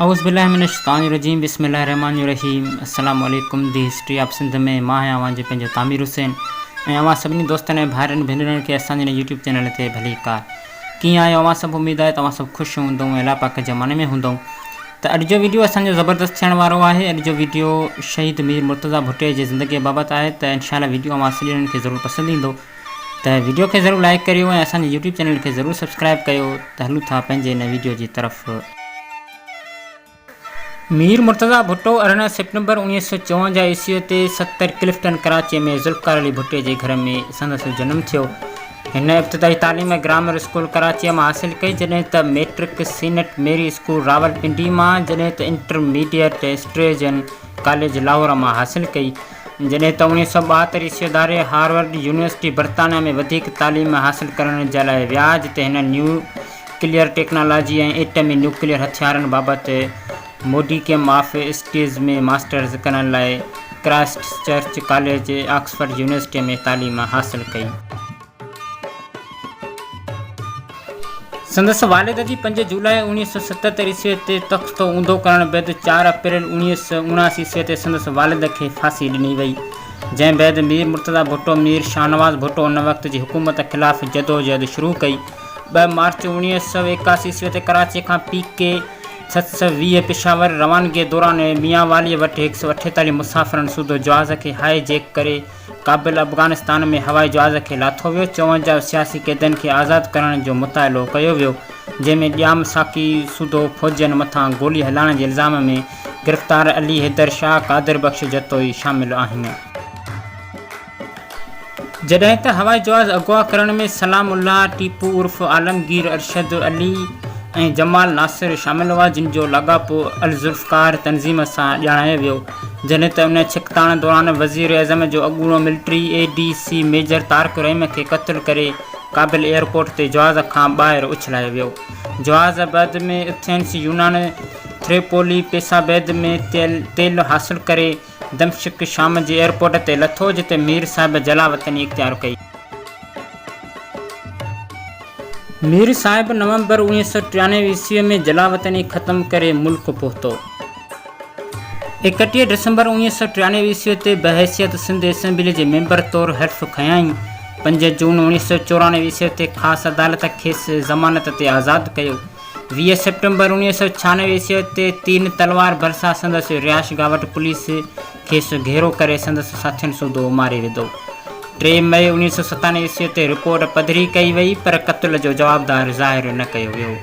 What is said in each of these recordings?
اعوذ بالله من الشيطان الرجيم بسم الله الرحمن الرحيم السلام عليڪم the history of Sindh ۾ مان آهيان اوهان جو پنهنجو تعمير حسين ۽ اوهان سڀني دوستن ۽ ڀائرن ڀينرن کي اسان جي هن يوٽيوب چينل تي ڀليڪار ڪيئن آهيو اوهان سڀ اميد آهي ته اوهان سڀ خوش هوندو ۽ الله پاڪ جي امان ۾ هوندو ته اڄ جو ويڊيو اسان جو زبردست ٿيڻ وارو آهي اڄ جو ويڊيو شهيد مير مرتضيٰ ڀٽي جي زندگي بابت آهي ته انشاء الله ويڊيو اوهان سڄڻن کي ضرور پسند ايندو ته ويڊيو کي ضرور لائيڪ ڪريو ۽ اسان جي يوٽيوب چينل کي ضرور سبسڪرائيب ڪيو ته هلون ٿا پنهنجي هن ويڊيو جي طرف. مير مرتضيٰ ڀٽو 18 سيپٽمبر 1954 عيسوي تي 70 ڪلفٽن ڪراچي ۾ ذوالفقار علي ڀٽي جي گهر ۾ سندس جنم ٿيو. هن ابتدائي تعليم گرامر اسڪول ڪراچيء مان حاصل ڪئي جڏهن ته matric saint Mary school Rawalpindi مان جڏهن ته انٽرميڊيٽ اسٽريجن ڪاليج لاهور مان حاصل ڪئي. جڏهن ته 1972 عيسوي ڌاري هارورڊ يونيورسٽي برطانيا ۾ وڌيڪ تعليم حاصل ڪرڻ جي لاء ويا جتي هن نيوڪليئر ٽيڪنالاجي ۽ ايٽمي نيوڪليئر هٿيارن بابت موڊيڪيم آف اسٽڊيز ۾ ماسٽرز ڪرڻ لاء Christ church college Oxford university ۾ تعليم حاصل ڪئي. سندس والد جي 5 جولاء 1977 عيسوي تي تختو اونڌو ڪرڻ بعد 4 اپريل 1979 عيسوي تي سندس والد کي ڦاسي ڏني وئي، جنهن بعد مير مرتضيٰ ڀٽو مير شاهنواز ڀٽو ان وقت جي حڪومت خلاف جدوجهد شروع ڪئي. 2 مارچ 1981 عيسوي تي ڪراچي کان پي ڪي 720 پشاور روانگيء دوران ميانواليء وٽ 148 مسافرن سوڌو جهاز کي هاء جيڪ ڪري ڪابل، افغانستان ۾ هوائي جهاز کي لاٿو ويو، 54 سياسي قيدين کي آزاد ڪرڻ جو مطالعو ڪيو ويو، جنهن ۾ ڄام ساقي سوڌو فوجين مٿان گولي هلائڻ جي الزام ۾ گرفتار علي حيدر شاهه، قادر بخش جتوئي شامل آهن. جڏهن ته هوائي جهاز اغوا ڪرڻ ۾ سلام الله ٽيپو عرف عالمگير ارشد علي ۽ جمال ناصر شامل هئا، جن جو لاڳاپو الذوالفقار تنظيم سان ڄاڻايو ويو. جڏهن ته ان ڇڪتاڻ دوران وزيراعظم جو اڳوڻو military A D C major Tariq Rahim کي قتل ڪري ڪابل ايئرپورٽ تي جهاز کان ٻاهر اڇلايو ويو. جهاز بعد ۾ اٿينس يونان ٿريپولي پيسابيد ۾ تيل حاصل ڪري دمشق شام جي ايئرپورٽ تي لٿو جتي مير صاحب جلاوطني اختيار ڪئي. مير صاحب نومبر 1993 عيسوي ۾ جلاوطني ختم ڪري ملڪ پهتو. 31 ڊسمبر 1993 عيسوي تي بحيثيت سنڌ اسيمبلي جي ميمبر طور حلف کنيائين. 5 جون 1994 عيسوي تي خاص عدالت کيس ضمانت تي آزاد ڪيو. 20 سيپٽمبر 1996 عيسوي تي تين تلوار ڀرسان سندس رهائشگاهه وٽ پوليس کيس گهيرو ڪري سندس ساٿين سوڌو ماري وڌو. 3 مئي 1997 عيسوي تي رپورٽ پڌري ڪئي وئي پر قتل جو جوابدار ظاهر نه ڪيو ويو.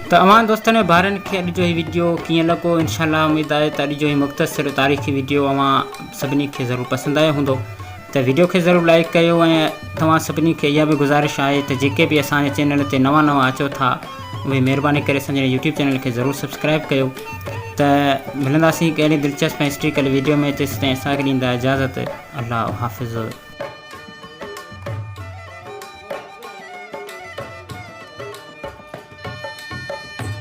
ته اوهان دوستن ۽ ڀائرن کي اڄ جو هي وڊيو ڪيئن لڳو انشاء الله اميد آهي ته اڄ جو هي مختصر تاريخي وڊيو اوهان سڀني کي ضرور پسند آيو هوندو ته وڊيو کي ضرور لائڪ ڪيو ۽ توهان سڀني کي اها به گذارش آهي ته جيڪي به اسان جي چينل تي نوان نوان اچو ٿا اهي مهرباني ڪري اسان جي يوٽيوب چينل کي ضرور سبسڪرائب ڪيو ته ملنداسين هڪ اهڙي دلچسپ ۽ هسٽريڪل وڊيو ۾ تيسين تائين اسان کي ڏيندا اجازت الله حافظ.